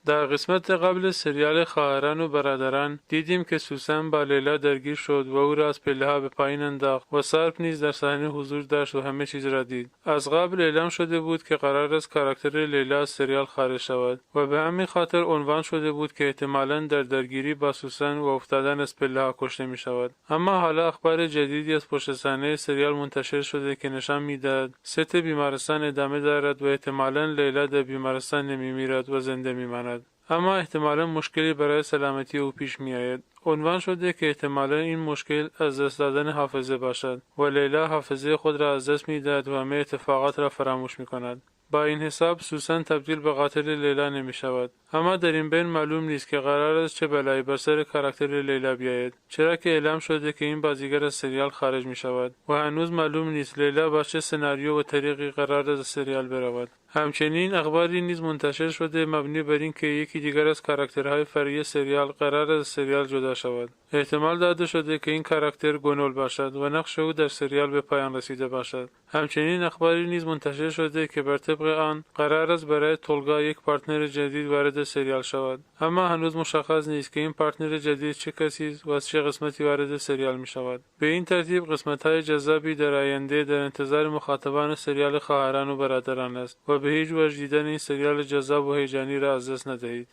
در قسمت قبل سریال خواهران و برادران دیدیم که سوسن با لیلا درگیر شد و او را از پله‌ها به پایین انداخت و سرپ نیز در صحنه حضور داشت و همه چیز را دید. از قبل اعلام شده بود که قرار است کاراکتر لیلا از سریال خارج شود و به همین خاطر عنوان شده بود که احتمالاً در درگیری با سوسن و افتادن از پله‌ها کشته می شود. اما حالا اخبار جدیدی از پشت صحنه سریال منتشر شده که نشان می‌دهد ست بیمارستان ادامه دارد و احتمالاً لیلا در بیمارستان نمی‌میرد و زنده می‌ماند. اما احتمالاً مشکلی برای سلامتی او پیش می‌آید. عنوان شده که احتمالاً این مشکل از دست دادن حافظه باشد و لیلا حافظه خود را از دست می‌دهد و همه اتفاقات را فراموش می‌کند. با این حساب سوسن تبدیل به قاتل لیلا نمی‌شود. اما در این بین معلوم نیست که قرار است چه بلایی بر سر کاراکتر لیلا بیاید، چرا که اعلام شده که این بازیگر از سریال خارج می‌شود و هنوز معلوم نیست لیلا با چه سناریو و طریقی قرار است از سریال برود. همچنین اخباری نیز منتشر شده مبنی بر اینکه یکی دیگر از کاراکترهای فرعی سریال قرار است از سریال جدا شود. احتمال داده شده که این کاراکتر گونول باشد و نقش او در سریال به پایان رسیده باشد. همچنین اخباری نیز منتشر شده که بر طبق آن قرار است برای تولگا یک پارتنر جدید وارد سریال شود، اما هنوز مشخص نیست که این پارتنر جدید چه کسی است و از چه قسمتی وارد سریال می شود. به این ترتیب قسمت‌های جذابی در آینده در انتظار مخاطبان سریال خواهران و برادران است و به هیچ وجه دیدن این سریال جذاب و هیجانی را از دست ندهید.